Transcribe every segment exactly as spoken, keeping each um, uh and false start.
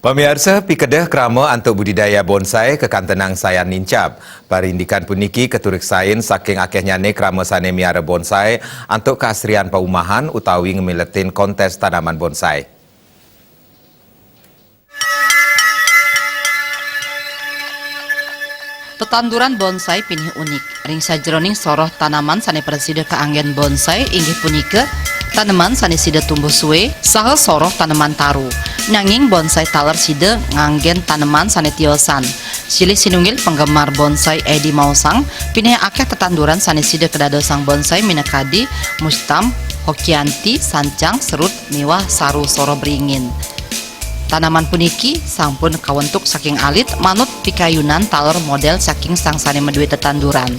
Pamiarsa, pikedeh krama antuk budidaya bonsai kakantenang sayan nincap. Parindikan puniki katureksain saking akehnyane krama sane miara bonsai antuk kaasrian paumahan utawi ngamiletin kontes tanaman bonsai. Tetanduran bonsai pinih unik. Ring sajeroning soroh taneman sane prasida kaanggen bonsai inggih punika taneman sane sida tumbuh sue saha soroh taneman taru. Nanging bonsai taler sida nganggen taneman sane tiosan. Silih sinunggil penggemar bonsai Edi maosang, pinih akeh tetanduran sane sida kadadosang bonsai minakadi mustam, hokianti, sancang, serut, miwah saru soroh beringin. Tanaman puniki sampun kawentuk saking alit manut pikayunan taler model saking sang sane madue tetanduran.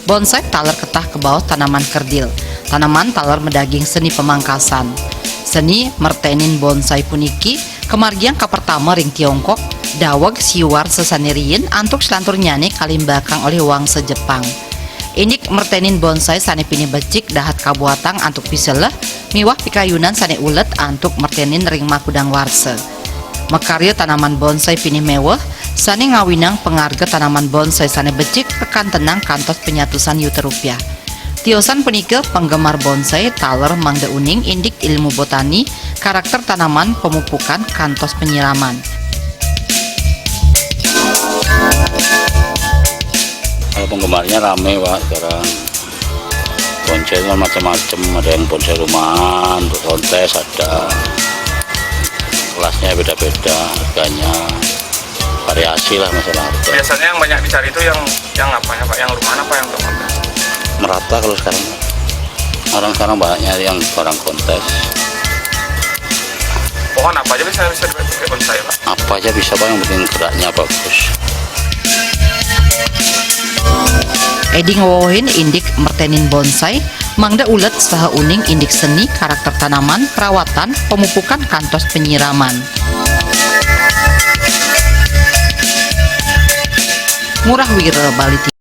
Bonsai taler ketah kabaos tanaman kerdil. Tanaman taler madaging seni pamangkasan. Seni mertenin bonsai puniki kamargiang kapertama ring Tiongkok, daweg siu warsa sane riin antuk salanturnyane kalimbakang olih wangsa Jepang. Indik mertenin bonsai sane pinih becik dahat kabuatang antuk piseleh miwah pikayunan sane ulet antuk mertenin ring makudang warsa. Makarya tanaman bonsai pinih meweh sane ngawinang pangarga tanaman bonsai sane becik kakantenang kantos panyatusan yuta rupiah. Tiosan punika penggemar bonsai taler mangda uning indik ilmu botani, karakter tanaman, pemupukan, kantos penyiraman. Kalau penggemarnya rame, Pak, sekarang. Bonsai kan macam-macam, ada yang bonsai rumahan, untuk kontes ada. Kelasnya beda-beda, harganya variasi lah masalah harga. Biasanya yang banyak dicari itu yang yang apanya, Pak? Yang rumahan apa yang untuk kontes? Merata kalau sekarang. Orang sekarang banyak nyari yang barang kontes. Pohon apa aja bisa bisa dipakai bonsai, Pak? Apa aja bisa, Pak, yang penting geraknya bagus. Edi ngewohin indik mertenin bonsai, mangda ulet saha uning indik seni, karakter tanaman, perawatan, pemupukan kantos penyiraman. Ngurah Wira, Bali.